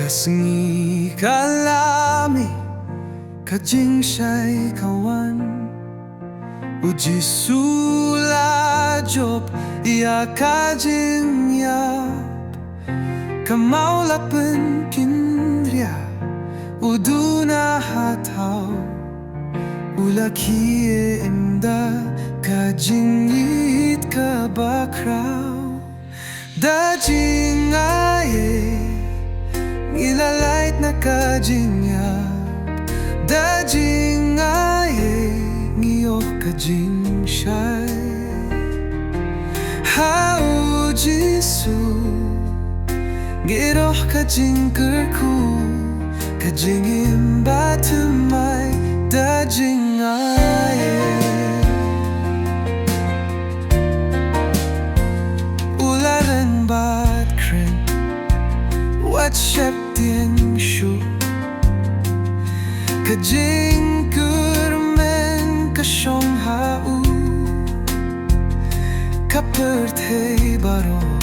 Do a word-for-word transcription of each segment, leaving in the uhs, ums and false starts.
Ka sngi ka la mih, ka jingshai ka wan. U Jisu u la jop ïa ka jingïap. Ka maw la pynkynriah, u duna ha thaw. U la khie ynda ka jingïeit kaba khraw. Da jingaiei ngi la lait na ka jingïap. Da jingaiei ngi ïoh ka jingshai. Ha u Jisu ngi ïoh ka jingkyrkhu, ka jingim bathymmai da jingaiei. U la ren bad kren, wat sheptieng shuh. Ka jingkyrmen ka shong ha u. Ka pyrthei baroh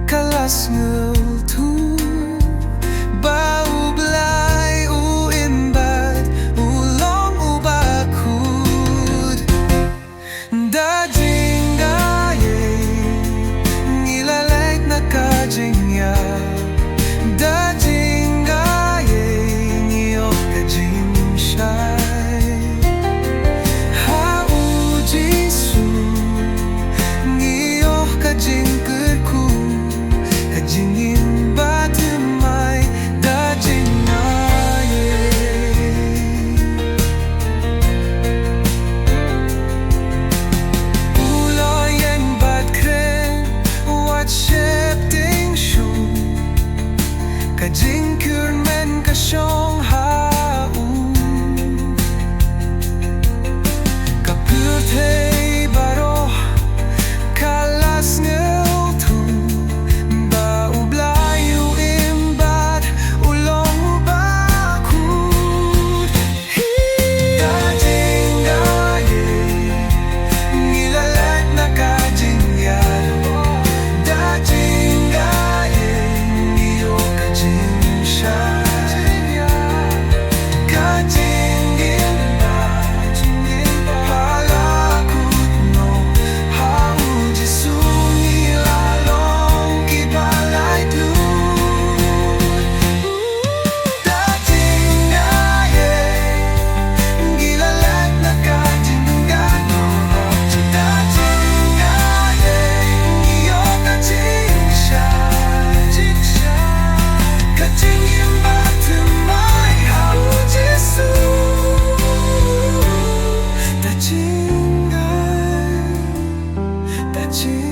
ka la sngewthuh ba U Blei u im bad u long uba khuid. Da jingaiei ngi la lait na ka jingïap. Da jingaiei ngi ïoh ka jingshai. Ha u Jisu ngi ïoh ka jingkyrkhu, ka jingim bathymmai da jingaiei. U la ïeng bad kren, wat sheptieng shuh. Ka jingkyrmen ka shong ha u. Ka pyrthei baroh ka la sngewthuh ba U Blei u im bad u long uba khuid. Da jingaiei ngi la lait na ka jingïap. Da jingaiei ngi ïoh ka jingshai. Ka jingim ba, jingim ba ha la kut noh. Ha u Jisu ngi la long kiba laitluid. Da jingaiei ngi la lait na ka jingkano. Da jingaiei ngi ïoh ka jingshai. Ka jingim bathymmai ha u Jisu. Da jingaiei, da jingaiei.